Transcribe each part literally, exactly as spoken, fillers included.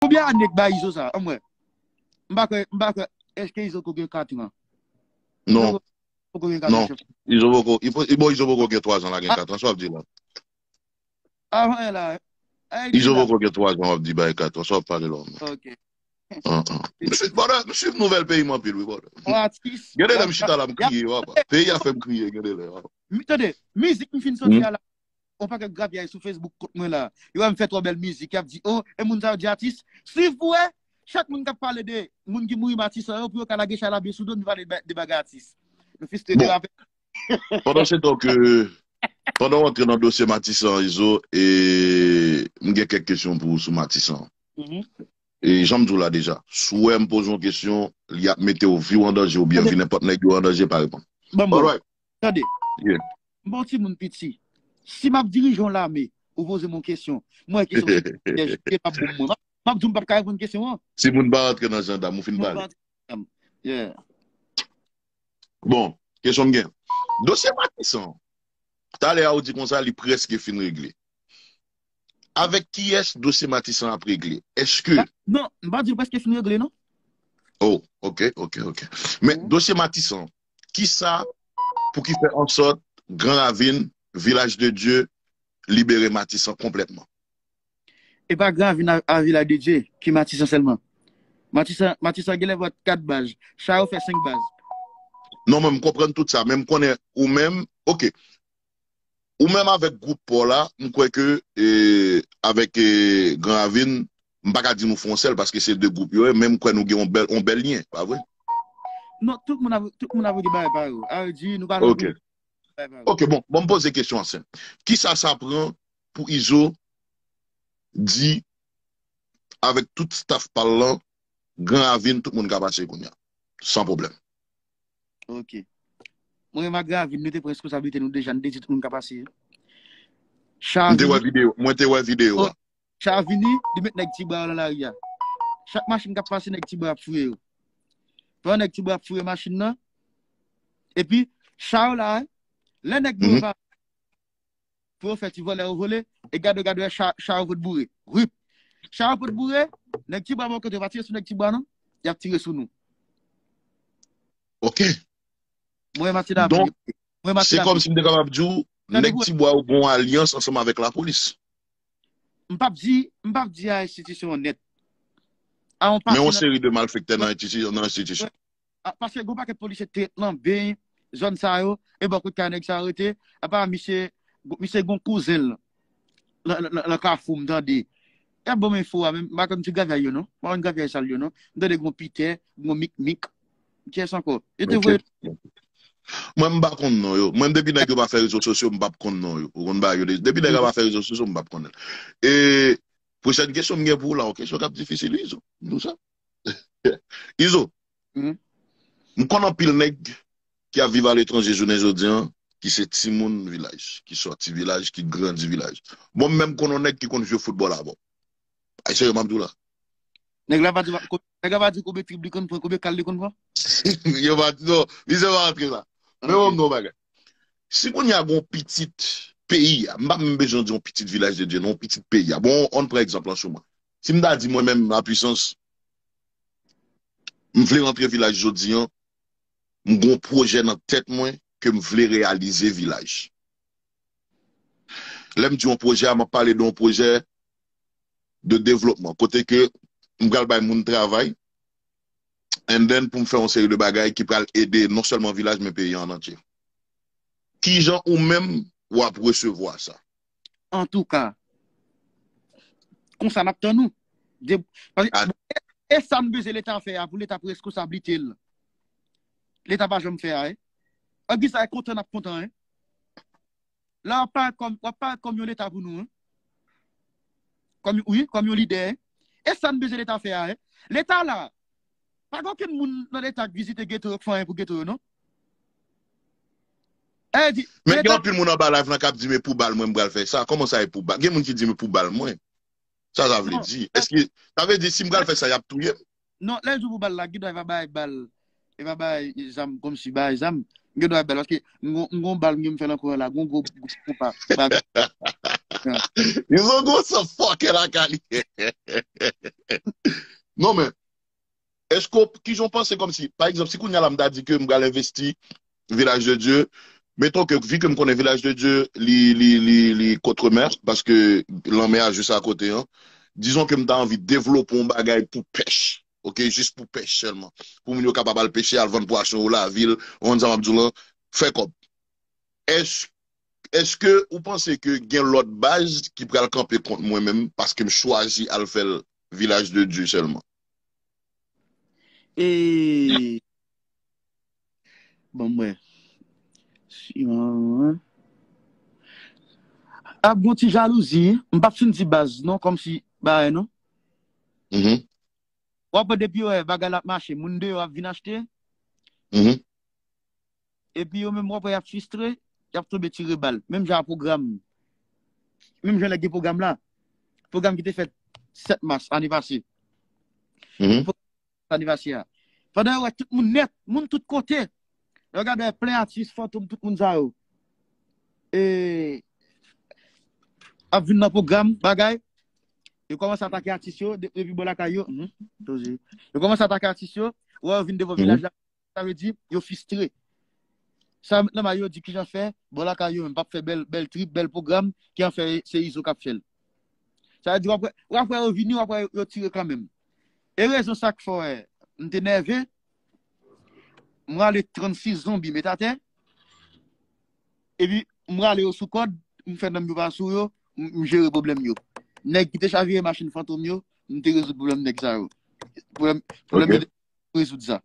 Konbyen ane k ba Izo sa? Ann wè. M pa kwè, m pa kwè. Èske Izo ko gen kat an? Non. Izo ko gen kat an, non, chèf. Izo poko, i po- i- bon, Izo poko gen twa zan la, gen kat an, sa w ap di la. Avan la. Izo poko gen twa zan, w ap di bay kat an, sa w ap pale la. Ok. An, an. M swiv, brother, m swiv nouvèl peyi m anpil, wi, brother. Yon atis. Gen de lè m chita la, m kriye, w ap. Peyi a fè m kriye, gen de lè, w ap. Mi- Tande, mizik m fin soti a la, yon pakèt gravyay sou Facebook kont mwen la. Yo wè m fè twò bèl mizik, y ap di, "Oh, e moun sa yo di atis." Swiv pou wè, chak moun k ap pale de moun ki mouri Matisan yo, pou yo ka lage chalabye sou do, nou pale de ba- de bagay atis. Nou fistre de avè. Pandan se tan ke, pandan w antre nan dosye Matisan, Izo, e, m gen kèk kesyon pou ou sou Matisan. Mhm. E jan m di w la deja, si w wè m poze yon kesyon, li ap mete w, vi w an danje oubyen vi nenpòt nèg yo an danje, pa reponn. Bon, bon. Alright. Tande. Yeah. M pa yon timoun piti. Si m ap dirije yon lame, ou poze m yon kesyon, m wè kesyon se pièj, se pa bon mwen. M ap, m ap di w m p ap ka reponn kesyon an. Si moun pa rantre nan jandam, ou fin pale. Yeah. Bon, kesyon m gen. Dosye Matisan, talè a ou di konsa, li prèske fin regle. Avèk kiyès dosye Matisan ap regle? Èske... Non, m pa di l prèske fin regle, non. Oh, ok, ok, ok. Men dosye Matisan, kisa pou ki fè an sòt Gran Ravin, Vilaj de Dye, libere Matisan konplètman? E pa Gran Ravin a, a Vilaj de Dye ki Matisan sèlman. Matisan, Matisan gen lè pran kat baz. Chayò fè senk baz. Non, mwen, m konprann tout sa, men m konnen ou menm, ok. Ou menm avèk gwoup pa w la, m kwè ke, e, avèk, e, Gran Ravin, m pa ka di nou fè yon sèl, paske se de gwoup yo ye, men m kwè nou gen yon bèl, yon bèl lyen, pa vre? Non, tout moun ap, tout moun ap gen bagay pa yo. A vle di, nou pa nan gwoup. Ok, bon, bon, m poze kesyon an senp. Kisa sa pran pou Izo di, avèk tout staff pa l lan, Gran Ravin, tout moun ka pase kounye a? San pwoblèm. Ok. Mwen menm ak Gran Ravin, nou te pran responsablite nou deja, nou te di tout moun ka pase. M te wè videyo, mwen te wè videyo a. Cha vini, li met nèg Tibwa yo nan lari a. Chak machin k ap pase, nèg Tibwa ap fouye yo. Pandan nèg Tibwa ap fouye machin nan, epi cha yo la, lè nèg yo pa pou yo fè ti vòlè yo vole, e gade, gade, cha, cha yo pot boure. Rip. Cha yo pot boure, nèg Tibwa bò kote yo pa tire sou nèg Tibwa, non. Y ap tire sou nou. Ok. Mwen, Matye David. Donk, se kòmsi m te kapab di w, nèg Tibwa yo gen yon alyans ansanm avèk lapolis. M p ap di, m p ap di a enstitisyon an nèt. Men yon seri de malfektè nan enstiti-, nan enstitisyon. A, paske gen yon pakèt polisye te nan ben zòn sa yo, e bò kot kay nèg sa yo rete, apa misye, misye gon kouzen l nan, nan, nan, nan Kafou, m tande. Y ap ban m enfo a, men m pa konn ti gravyay yo, non. M pa konn gravyay sal yo, non. M tande gon Pitè, gon Mikmik. Kiyès ankò? Yo te voye. Mwen, m pa konn non yo. Mwen, depi nèg yo pa fè rezo sosyo, m p ap konn non yo. Ou konn bagay yo de-, depi nèg la pa fè rezo sosyo, m p ap konnen. E pwochèn kesyon m gen pou ou la, yon kesyon k ap difisil, wi, Izo. M di w sa. Izo, m konn anpil nèg ki ap viv aletranje jounen jodi an, ki se timoun vilaj, ki sòti vilaj, ki grandi vilaj. Bon, m menm konn yon nèg ki konn jwe foutbòl avè w. Ay, serye, m ap di w la. Nèg la pa di, nèg la pa di konbyen trip li konn pran, konbyen kal li konn pran? Yo pa di, non, misye pa rantre la. Men bon, m di w yon bagay. Si kounye a gon pitit peyi a, m pa menm bezwen di yon pitit Vilaj de Dye, non, yon pitit peyi a. Bon, ann pran egzanp lan sou mwen. Si m ta di mwen menm, la pwisans, m vle rantre vilaj jodi an, m gon pwojè nan tèt mwen ke m vle reyalize vilaj. Lè m di yon pwojè a, m ap pale de yon pwojè de devlopman, kote ke m pral bay moun travay, and then pou m fè yon seri de bagay ki pral ede non sèlman vilaj, men peyi an antye. Kijan ou menm w ap resevwa sa? Antouka, konsa n ap tann ou. De, paske, e, e sa n bezwen Leta fè a, pou Leta pran reskonsablite l. Leta pa janm fè a, wi. Ann di sa, e kontan n ap kontan, wi. La, w ap parèt kòm, w ap parèt kòm yon Leta pou nou, wi. Kòm, wi, kòm yon lidè, wi. E sa n bezwen Leta fè a, wi. Leta la, pa gen okenn moun nan Leta k vizite geto yo, k fè anyen pou geto yo, non. E di, men gen anpil moun anba live lan k ap di, "Men pou bal mwen, m pral fè sa." Kòman sa, e pou bal? Gen moun ki di, "Men pou bal mwen." Sa sa vle di? Èske, sa vle di, si m pral fè sa, y ap touye m? Non, lè l di w pou bal la, gen dwa e pa bay bal, e pa bay zam, kòmsi bay zam. Gen dwa bay bal, paske m gon, m gon bal m gen m fè nan kwen la, gon gwo, gwo konpa. Yo son gwo san fòkè lakay li. Non, men, èske w, kijan w panse kòmsi, pa egzanp, si kounye a la m ta di ke m pral envesti Village de Dieu, mettons que, vi ke m konnen Village de Dieu, li, li, li, li contre mer, paske lanmè a jis akote, an. Dizon ke m ta anvi devlope yon bagay pou pèch, ok, jis pou pèch sèlman. Pou moun yo kapab al peche, al vann pwason yo lavil, ou konn sa m ap di w lan, fè kòb. Èske, èske ou panse ke gen lòt baz ki pral kanpe kont mwen menm paske m chwazi al fè l Village de Dieu sèlman? E bon, mwen. Si, ap gon ti jalouzi, m p ap fin di baz non, kòmsi bagay non. Mhm. W ap wè depi yo wè bagay la ap mache, moun deyò ap vin achte. Mhm. Epi yo menm w ap wè y ap fistre, y ap tonbe tire bal. Menm jan a pwogram. Menm jan nèg gen pwogram la. Pwogram ki te fèt sèt mas ane pase. Mhm. Ane pase a. Pandan yo wè tout moun nèt, moun tout kote. Yo gade wè plen atis, fantom, tout moun sa yo. E ap vin nan pwogram, bagay. Yo kòmanse atake atis yo de- depi bò lakay yo. Mhm. Toujou. Yo kòmanse atake atis yo. Wè yo vin devan Mhm. Vilaj la. Sa vle di, yo fistre. Sa yo met nan may yo, di kijan fè, bò lakay yo menm p ap fè bèl, bèl trip, bèl pwogram, ki an fè se Izo k ap fè l. Sa vle di, w ap wè, w ap wè yo vini, w ap wè yo tire kanmenm. E rezon sa k fè wè, m te nève, m rale trannsis zonbi met atè, epi m rale yo sou kòd, m fè nonm yo pa sou yo, m m jere pwoblèm yo. Nèg ki te chavire machin fantom yo, m te rezoud pwoblèm nèg sa yo. Pwoblèm, pwoblèm Ok. yo te rezoud sa.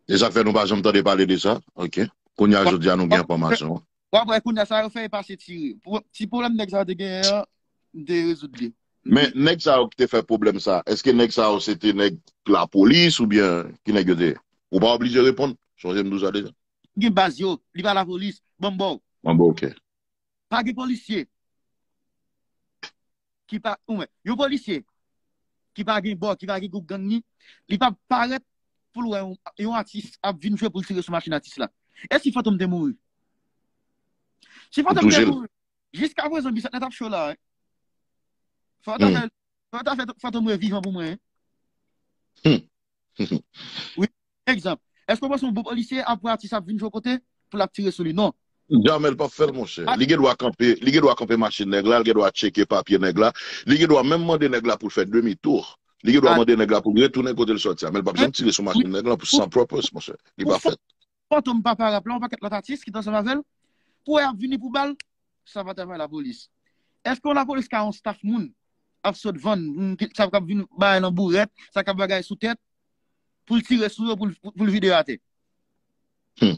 E sa k fè nou pa janm tande pale de sa? Ok. Kounye a jodi a nou gen enfòmasyon. W ap wè kounye a sa yo fè e pase tire. Pou- Ti pwoblèm nèg sa yo te genyen an, m te rezoud li. Men nèg sa yo ki te fè pwoblèm sa, èske nèg sa yo se te nèg lapolis oubyen ki nèg yo te ye? Ou pa oblije reponn. Sonje m di w sa deja. Gen baz yo, li pa lapolis, ban m ba w. Bon, bon, ok. Pa gen polisye ki pa, ou wè, yon polisye ki pa gen bò, ki pa gen gwoup gang ni, li pa parèt pou l wè yon, yon atis ap vin jwe pou l tire sou machin atis la. E si fantom te mouri? Si fantom te mouri, jiska prezan, Bisèt nèt ap cho la, wi. Fò ta fè, fò ta fè fantom revivan pou mwen, wi. Hmm. Wi. Egzanp, èske w panse yon bon polisye ap wè atis ap vin jwe kote pou l ap tire sou li? Non. Jamè l p ap fè l, monchè. Li gen dwa kanpe, li gen dwa kanpe machin nèg la, li gen dwa tcheke papye nèg la, li gen dwa menm mande nèg la pou l fè demi tou. Li gen dwa mande nèg la pou l retounen kote l sòti a, men l p ap janm tire sou machin nèg la pou san purpose, monchè. Li pa fèt. Fantom pa parèt la, yon pakèt lòt atis ki t ansanm avè l, pou wè y ap vini pou ba l, sa pa travay lapolis. Èske yon lapolis ka yon staff moun ap sot vann, moun ki, sa k ap vin bay nan bourèt, sa k ap bagay sou tèt, pou l tire sou yo, pou l, pou l vide yo atè? Hmm.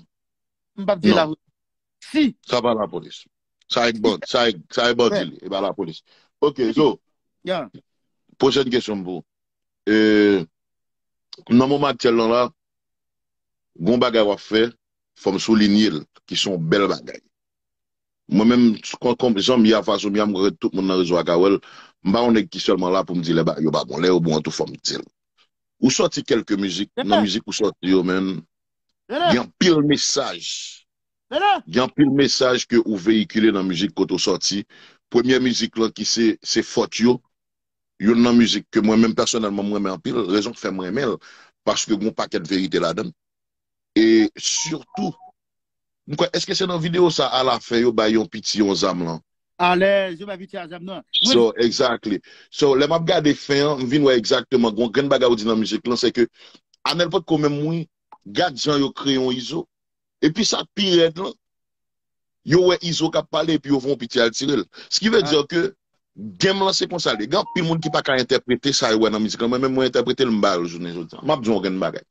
M p ap di la. Si. Sa pa lapolis. Sa ek bandi, sa ek, sa ek bandi li, e pa lapolis. Ok, so, Yeah. Pwochèn kesyon m pou ou. E, nan moman aktyèl lan la, gon bagay w ap fè, fò m soulinye l, ki se yon bèl bagay. Mwen menm, kon, kon, jan m ye a, fason m ye a, m kwè tout moun nan rezo a ka wè l, m pa yon nèg ki sèlman la pou m di lè bagay yo pa bon. Lè yo bon an tou, fò m di l. Ou sòti kèlke mizik, nan mizik ou sòti yo, men, gen anpil mesaj. Gen anpil mesaj ke ou veyikile nan mizik kote ou sòti. Premyè mizik lan ki se, se Fòt yo. Youn nan mizik ke mwen menm pèsonèlman m renmen anpil. Rezon k fè m renmen l, paske gen yon pakèt verite ladan l. E sitou, m kwè, èske se nan videyo sa alafen yo bay yon piti yon zam lan? Alèz, yo bay piti a zam nan. So, exactly. So, lè m ap gade fen an, m vin wè egzakteman, gen yon grenn bagay ou di nan mizik lan, se ke Anèl potko menm mouri, gad jan yo kreye yon Izo. Epi sa k pi rèd lan, yo wè Izo k ap pale epi yo voye yon piti al tire l. Ce qui veut dire que game lan se konsa l ye. Gen anpil moun ki pa ka entèprete sa yo wè nan mizik lan. Mwen menm mwen entèprete l, m ba yo l jounen jodi a. M ap di w yon grenn bagay.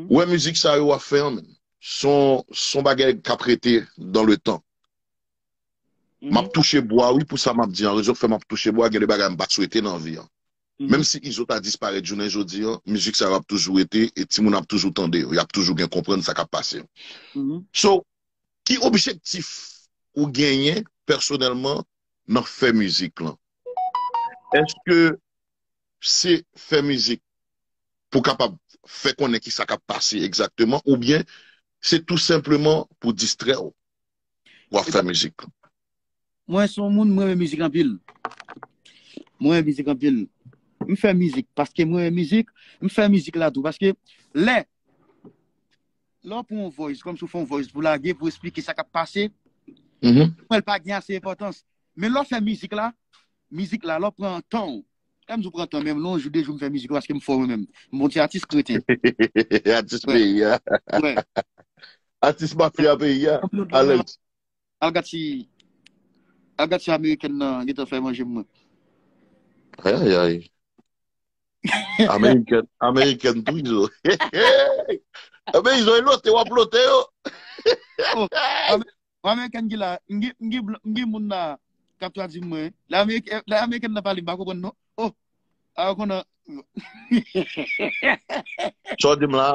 Ou wè mizik sa yo w ap fè an, men, se yon, se yon bagay k ap rete dans le temps. M ap touche bwa, wi, pou sa m ap di an. Rezon k fè m ap touche bwa, gen de bagay m pa t swete nan vi an. Menm si Izo ta disparèt jounen jodi an, mizik sa yo ap toujou rete e timoun ap toujou tande yo. Y ap toujou gen konprann sa k ap pase yo. So, ki objektif ou genyen pèsonèlman nan fè mizik lan? Èske se fè mizik pou kapab fè konnen ki sa k ap pase egzakteman, oubyen se tou senpleman pou distrè w w ap fè mizik? Mwen se yon moun, mwen renmen mizik anpil. Mwen renmen mizik anpil. m fè mizik paske m renmen mizik, m fè mizik la tou. Paske lè, lè w pran yon voice, kòmsi w fè yon voice pou lage, pou eksplike sa k ap pase, Mhm. Mwen, l pa gen ase enpòtans. Men lè w fè mizik la, mizik la, lè w pran tan w, lè m di w pran tan, menm lè yon jou, de jou m fè mizik, paske m fò mwen menm. M bon ti atis kreten. Atis peyi a. Wè. Atis mafya peyi a. Alèz. Al gad si, al gad si amerikèn nan gentan fè manje mwen. Ay, ay, ay. Amerikèn, amerikèn tou, Izo. Anben, Izo, e lote, w ap lote yo. Amerikèn ki la, m gen, m gen, m gen moun la k ap tradui mwen. Lè amerikèn, lè amerikèn nan pale, m pa konprann non. Oh, a yo konnen. Sa w di m la?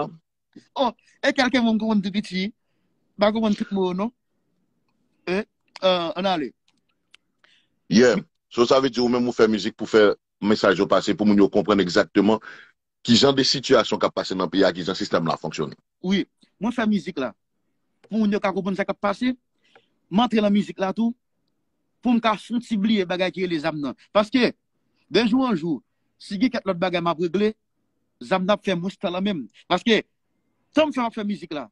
Oh, e kèlke moun konprann tou piti. M pa konprann tout mo yo non. E, euh, ann ale. Yeah. So, sa vle di ou menm ou fè mizik pou fè mesaj yo pase, pou moun yo konprann egzakteman ki jan de sitiyasyon k ap pase nan peyi a, ki jan sistèm la fonksyone. Wi, mwen fè mizik la. Pou moun yo ka konprann sa k ap pase, m antre nan mizik la tou, pou m ka fè yon ti bliye bagay ki rele zam nan. Paske, de jou an jou, si gen kèk lòt bagay m ap regle, zam nan ap fè mwens tan nan men m. Paske, tan m fè m ap fè mizik la,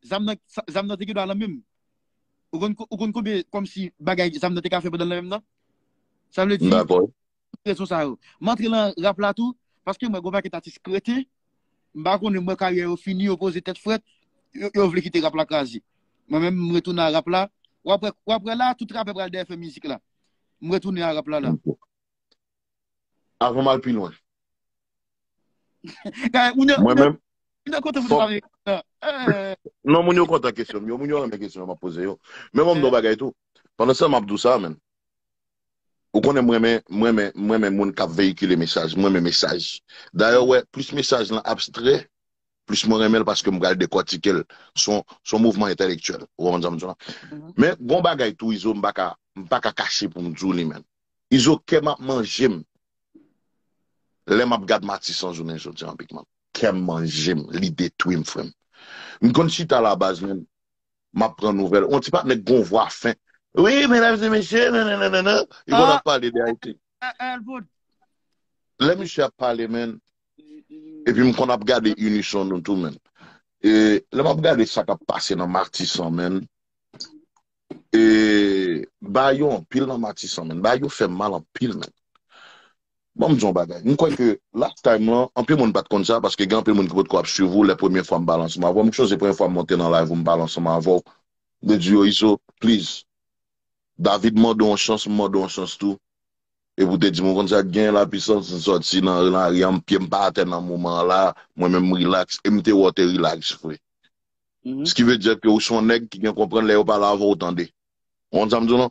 zam nan, zam nan te gen dwa nan men m. Ou konn, ou konn konbyen kòmsi bagay zam nan te ka fè pandan l nan men m nan? Sa vle di, Dakò. Rezon sa yo. M antre nan rap la tou, paske mwen gon pakèt atis kreten, m pa konnen mwen karyè yo fini, yo poze tèt frèt, yo, yo vle kite rap la kraze. Mwen menm, m retounen a rap la. W ap wè, w ap wè la, tout rapè pral dèyè fè mizik la. M retounen a rap la la. Avan m al pi lwen. Kay, moun yo, Mwen moun yo, menm, moun yo kontan pou fò- tout amerikèn nan. Eh, non, moun yo kontan kesyon m yo, moun yo renmen kesyon m ap poze yo. Men bon, m di yon bagay tou. Pandan se tan m ap di w sa, menm. Ou konnen mwen renmen, mwen renmen, mwen renmen moun k ap veyikile mesaj, mwen renmen mesaj. Dayè, wè, plis mesaj lan abstrè, plis mwen renmen l paske m pral dekòtike l. Se yon, se yon mouvman entèlektyèl. Ou konprann sa m di w la? Mhm. Men, gon bagay tou, Izo, m pa ka, m pa ka kache pou m di w li, menm. Izo, kè m ap manje m. Lè m ap gad Matisan jounen jodi an, Big Man. Kè m manje m, li detwi m, frè m. M konn chita la baz, menm. M ap pran nouvèl. On ti patnè k gon vwa fen. Wi, medam e mesye, nananana. Li konn ap pale de Ayiti. Eh, eh, Elwood. Lè misye ap pale, menm, epi m konn ap gade Unison nou tou, menm. E lè m ap gade sa k ap pase nan Matisan, menm, e ba yo anpil nan Matisan, menm. Ba yo fè m mal anpil, menm. Ban m di yon bagay. M kwè ke last time lan, anpil moun pa t konn sa, paske gen anpil moun ki potko ap swiv ou lè premye fwa m pale ansanm avè w. M sonje premye fwa m monte nan live ou m pale ansanm avè w. M te di yo, Izo, please. David mande w yon chans, m mande w yon chans tou. Epi w te di m, ou konn sa k genyen, lapisans, m sòti nan lari a, m pye m pa atè nan moman an la, mwen menm m rilaks, e m te wè w te rilaks vre. Mhm. Ce qui veut dire que ou se yon nèg ki gen konprann lè yo pale avè w, ou tande. Ou konn sa m di w lan?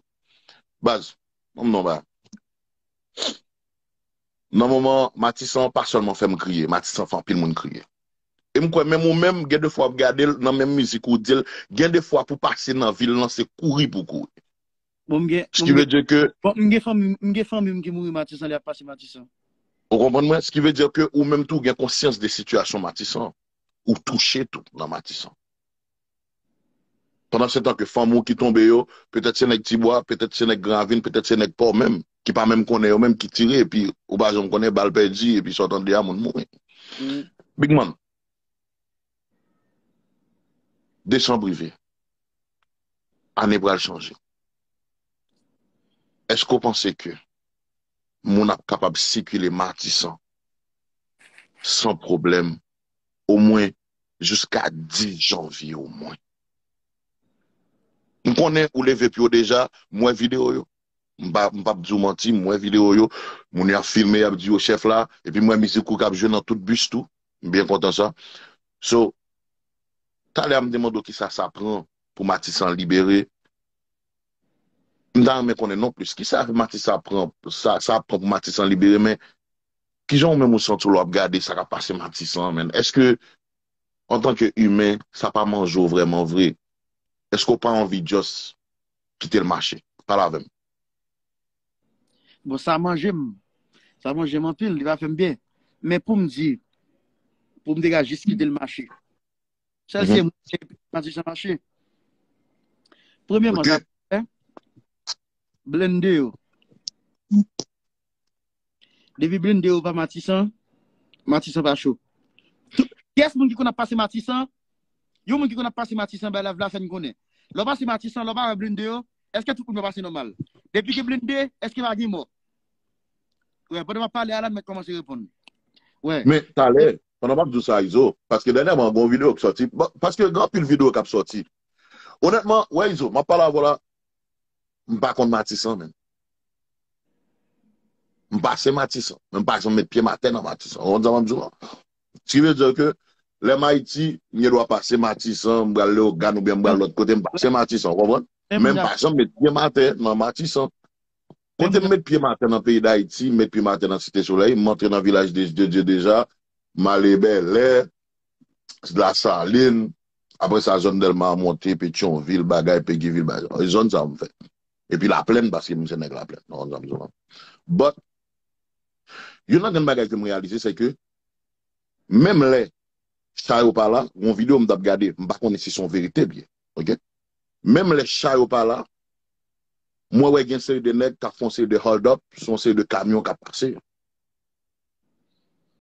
Baz, ban m di w yon bagay. Nan moman, Matisan pa sèlman fè m kriye, Matisan fè anpil moun kriye. E m kwè menm ou menm, gen de fwa w ap gade l nan menm mizik ou di l, gen de fwa pou pase nan vil lan, se kouri pou kouri. Bon, m gen, Ce qui veut dire que bon, m gen fanmi, m gen fanmi m ki mouri Matisan, lè y ap pase Matisan. Ou konprann mwen? Ce qui veut dire que ou menm tou gen konsyans de sitiyasyon Matisan. Ou touche tou nan Matisan. Pandan se tan ke fanmi w ki tonbe yo, petèt se nèg Tibwa, petèt se nèg Gran Ravin, petèt se nèg Pò menm, ki pa menm konnen yo menm ki tire, epi ou pa janm konnen bal pèdi, epi sa w tande a moun mouri. Mm. Big Man, desanm rive. Ane pral chanje. Èske w panse ke moun ap kapab sikile Matisan san pwoblèm, omwen jiska dis janvye omwen? M konnen ou leve pye w deja, m wè videyo yo. M pa, m p ap di w manti, m wè videyo yo. Moun yo ap filme, y ap di yo chèf la. Epi m wè mizik ou k ap jwe nan tout bis tou. M byen kontan sa. So, talè a m te mande w kisa sa pran pou Matisan libere. M ta renmen konnen non plis. Kisa Matisan pran, sa, sa ap pran pou Matisan libere, men kijan ou menm ou santi w lè w ap gade sa k ap pase Matisan an, menn? Èske, antanke imen, sa pa manje w vrèman vre? Èske w pa anvi just kite l mache? Pale avè m. Bon, sa manje m. Sa manje m anpil, li pa fè m byen. Men pou m di, pou m te ka jis kite l mache. Sèl se mwen ki pati sa mache. Premyèman, sa fè blende yo. Depi blende yo pa Matisan, Matisan pa cho. Tout, kiyès moun ki konn ap pase Matisan? Yon moun ki konn ap pase Matisan bay live la fè n konnen. Lè w pase Matisan, lè w pa wè blende yo, èske tout moun yo pase nòmal? Depi gen blende, èske pa gen mò? Wè, pandan m ap pale a la, n mèt kòmanse reponn. Wè. Men talè, pandan m ap di w sa, Izo, paske dènyèman gen yon videyo k sòti, bon, paske gen anpil videyo k ap sòti. Onètman, wè Izo, m ap pale avè w la, m pa konn Matisan menm. M pase Matisan, men m pa janm met pye m atè nan Matisan. Ou konprann sa m ap di w lan? Ki vle di ke lè m Ayiti, m gen dwa pase Matisan, m pral Leyogàn oubyen m pral lòt kote, m pase Matisan, ou konprann? Men m pa janm met pye m atè nan Matisan. Kote m met pye m atè nan peyi Dayiti, m met pye m atè nan Site Solèy, m antre nan Vilaj de, de Dye deja, m ale Bèlè, Lasalin, apre sa zòn Dèlma a monte, Petyonvil, bagay, Pegivil, bagay. Zòn sa a m fè. Epi Laplèn, paske m se nèg Laplèn. Ou konprann sa m di w lan? But, youn nan grenn bagay ke m reyalize, se ke menm lè cha yo pa la, yon videyo m t ap gade, m pa konnen si se yon verite l ye. Oke? Menm lè cha yo pa la, mwen wè gen seri de nèg k ap fè yon seri de hold up sou yon seri de kamyon k ap pase.